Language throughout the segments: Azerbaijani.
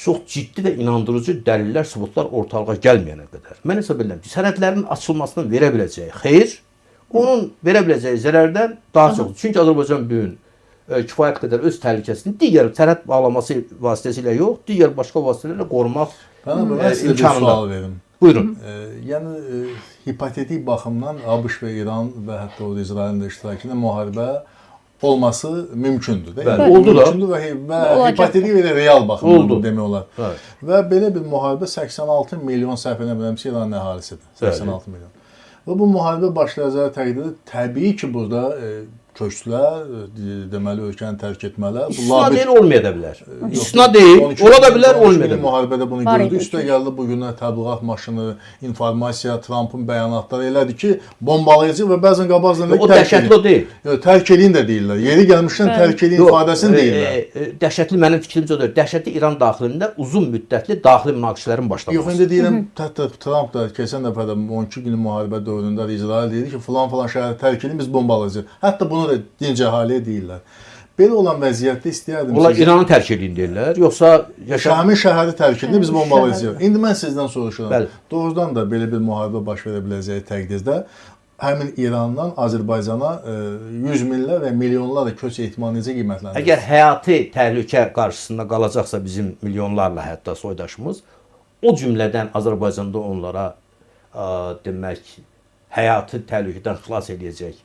çox ciddi və inandırıcı dəlillər, sübutlar ortalığa gəlməyənə qədər mən hesab edirəm ki, sərhədlərin açılmasının verə biləcəyi xeyir onun verə biləcəyi zərərdən daha çoxdur. Çünki Azərbaycan bu gün kifayət qədər öz təhlükəsini digər sərhəd bağlaması vasitəsilə yox, digər başqa vasitələrlə qorumaq Mən sizə bir sual verim. Buyurun. Yəni hipotetik baxımdan ABŞ və İran və hətta o İsrailin də iştirakı ilə müharibə olması mümkündür, deyil mi? Oldu da. Mümkündür və hipotetik və real baxımdan oldu demək olar. Bəli. Və belə bir müharibə 86 milyon səhv eləmirəmsə İran əhalisidir. 86 milyon. Və bu müharibə başlayacağı təqdirdə təbii ki, burada köçlər, deməli ölkəni tərk etmələr, bu İstisna deyil, olmaya da bilər. İstisna deyil, ola da bilər, olmaya da bilər. Müharibədə bunu gördük. Üstə gəldi bu günlər təbliğat maşını, informasiya, Trumpın bəyanatları elədir ki, bombalayacaq və bəzən qabaqcadan o dəhşətli o deyil. Yox, tərk eləyin də deyirlər. Yeri gəlmişdən tərk eləyin ifadəsini deyirlər. Dəhşətli mənim fikrimcə o deyil. Dəhşətli İran daxilində uzun müddətli daxili münaqişələrin başlaması. Yox, indi deyirəm, hətta Trump da keçən dəfə də 12 günlük müharibə dövründə İsrail deyirdi ki, filan-filan şəhəri tərk eləyin, biz bombalayacağıq. Hətta bunu da dinc əhaliyə deyirlər. Belə olan vəziyyətdə istəyərdim. Onlar İranı tərk eləyin deyirlər, yoxsa həmin şəhəri tərk edin, biz bombalayacağıq. İndi mən sizdən soruşuram. Bəli. Doğrudan da belə bir müharibə baş verə biləcəyi təqdirdə həmin İrandan Azərbaycana 100 minlər və milyonlarla köç ehtimalı necə qiymətləndirirsiniz? Əgər həyati təhlükə qarşısında qalacaqsa bizim milyonlarla hətta soydaşımız, o cümlədən Azərbaycanda onlara demək, həyatı təhlükədən xilas eləyəcək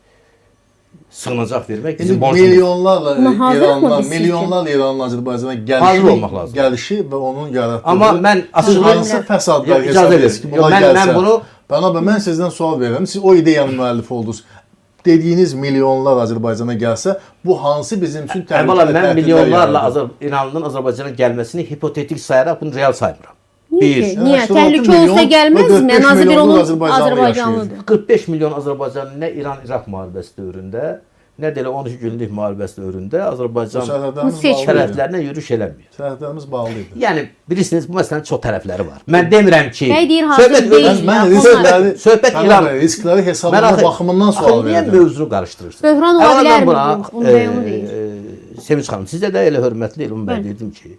sığınacaq vermək bizim borcumuz. Milyonlarla İrandan, milyonlarla İranın Azərbaycana gəlişi, gəlişi və onun yaratdığı. Amma mən hansı fəsadlar hesab edirsiniz ki, bunlar gəlsə? Mən bunu Pənah bəy, mən sizdən sual verirəm. Siz o ideyanın müəllifi oldunuz. Dediyiniz milyonlar Azərbaycana gəlsə, bu hansı bizim üçün təhlükəli Əvvəla mən milyonlarla İranın Azərbaycana gəlməsini hipotetik sayaraq bunu real saymıram. Bir. Niyə? Təhlükə olsa gəlməzmi? Ən azı bir onun Azərbaycanlıdır. 45 milyon Azərbaycanlı nə İran-İraq müharibəsi dövründə, nə də elə 12 günlük müharibəsi dövründə Azərbaycan sərhədlərinə yürüş eləmir. Sərhədlərimiz bağlı idi. Yəni bilirsiniz, bu məsələnin çox tərəfləri var. Mən demirəm ki, Bəy deyir hazır deyil. Söhbət İran riskləri hesablama baxımından sual verirəm. Niyə mövzunu qarışdırırsınız? Böhran ola bilərmi? Bunu deyir. Sevinç xanım, sizə də elə hörmətli Elman bəy dedim ki,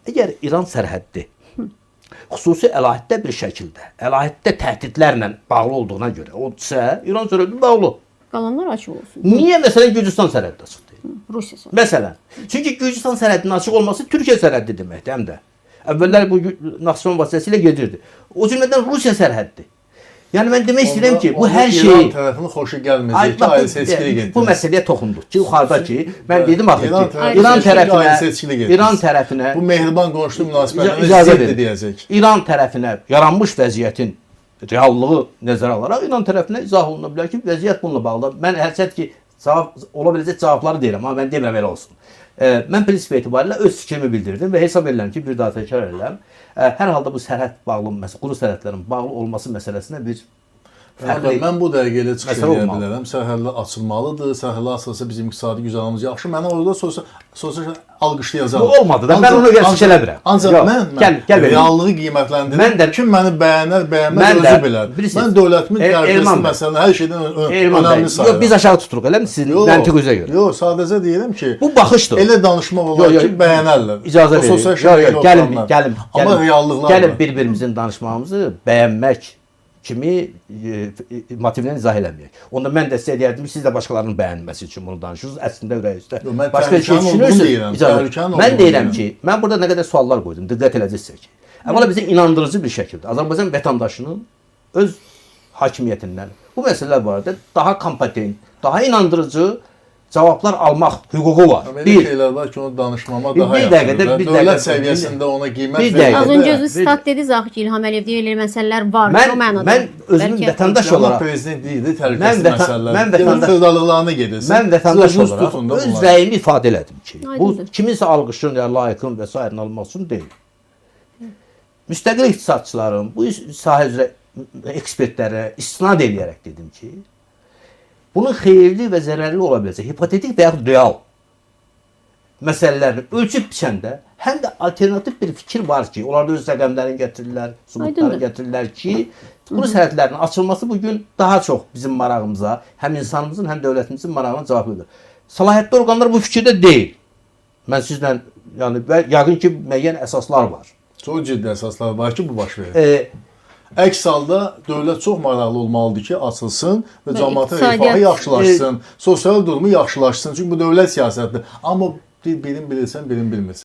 əgər İran sərhəddi xüsusi əlahiddə bir şəkildə, əlahiddə təhdidlərlə bağlı olduğuna görə, o isə İran sərhədi bağlı. Qalanlar açıq olsun. Niyə məsələn Gürcüstan sərhədi açıq deyil? Rusiya sərhədi. Məsələn, çünki Gürcüstan sərhədinin açıq olması Türkiyə sərhədi deməkdir həm də. Əvvəllər bu Naxçıvan vasitəsilə gedirdi. O cümlədən Rusiya sərhəddir. Yəni mən demək istəyirəm ki, bu hər şey İran tərəfinin xoşu gəlməyəcək ki, ayrı seçkili getdiniz. Bu məsələyə toxunduq ki, yuxarıda ki, mən dedim axı ki, İran tərəfinə bu mehriban qonşuluq münasibətlərinə ziddir deyəcək. İran tərəfinə yaranmış vəziyyətin reallığı nəzərə alaraq İran tərəfinə izah oluna bilər ki, vəziyyət bununla bağlı. Mən hərçənd ki, cavab ola biləcək cavabları deyirəm, amma mən demirəm elə olsun. Mən prinsip etibarilə öz fikrimi bildirdim və hesab edirəm ki, bir daha təkrar edirəm. Hər halda bu sərhəd bağlı məsələ, quru sərhədlərin bağlı olması məsələsinə bir fərqli mən bu dəqiqə elə çıxış edə bilərəm. Sərhədlər açılmalıdır. Sərhədlər açılsa bizim iqtisadi güzəranımız yaxşı. Mənə orada sosial alqışlayacaq. Bu olmadı da. Mən ona görə çıxış eləmirəm. Ancaq mən reallığı qiymətləndirirəm. Kim məni bəyənər, bəyənməz özü bilər. Mən dövlətimin təhlükəsizlik məsələni hər şeydən önəmli sayıram. Yox, biz aşağı tuturuq, eləmi sizin məntiqinizə görə? Yox, sadəcə deyirəm ki, bu baxışdır. Elə danışmaq olar ki, bəyənərlər. İcazə verin. Gəlin, gəlin. Amma reallıqlar. Gəlin bir-birimizin danışmağımızı bəyənmək kimi motivlə izah eləməyək. Onda mən də sizə deyərdim ki, siz də başqalarının bəyənməsi üçün bunu danışırsınız. Əslində ürəyinizdə başqa şey düşünürsünüz. Mən deyirəm ki, mən burada nə qədər suallar qoydum, diqqət eləcəksiniz ki. Əvvəla bizə inandırıcı bir şəkildə Azərbaycan vətəndaşının öz hakimiyyətindən bu məsələlər barədə daha kompetent, daha inandırıcı cavablar almaq hüququ var. Elə şeylər var ki, onu danışmama daha yaxşıdır. Dövlət səviyyəsində ona qiymət verilməli. Az öncə özünüz stat dediniz axı ki, İlham Əliyev deyir, elə məsələlər var. O mənada. Mən özümün vətəndaş olaraq prezident deyildi, təhlükəsizlik məsələləri. Mən vətəndaş fövqəlalıqlarına gedirsin. Mən vətəndaş olaraq öz rəyimi ifadə elədim ki, bu kiminsə alqışın, ya layiqin və sairəni almaq üçün deyil. Müstəqil iqtisadçıların, bu sahə üzrə ekspertlərə istinad eləyərək dedim ki, bunun xeyirli və zərərli ola biləcək hipotetik və yaxud real məsələlərini ölçüb biçəndə həm də alternativ bir fikir var ki, onlar da öz rəqəmlərini gətirirlər, sübutları gətirirlər ki, quru sərhədlərin açılması bugün daha çox bizim marağımıza, həm insanımızın, həm dövlətimizin marağına cavab verir. Səlahiyyətli orqanlar bu fikirdə deyil. Mən sizlə, yəni yəqin ki, müəyyən əsaslar var. Çox ciddi əsaslar var ki, bu baş verir. Əks halda dövlət çox maraqlı olmalıdır ki, açılsın və cəmaətin rifahı yaxşılaşsın, sosial durumu yaxşılaşsın. Çünki bu dövlət siyasətidir. Amma birini bilirsən, birini bilmirsən.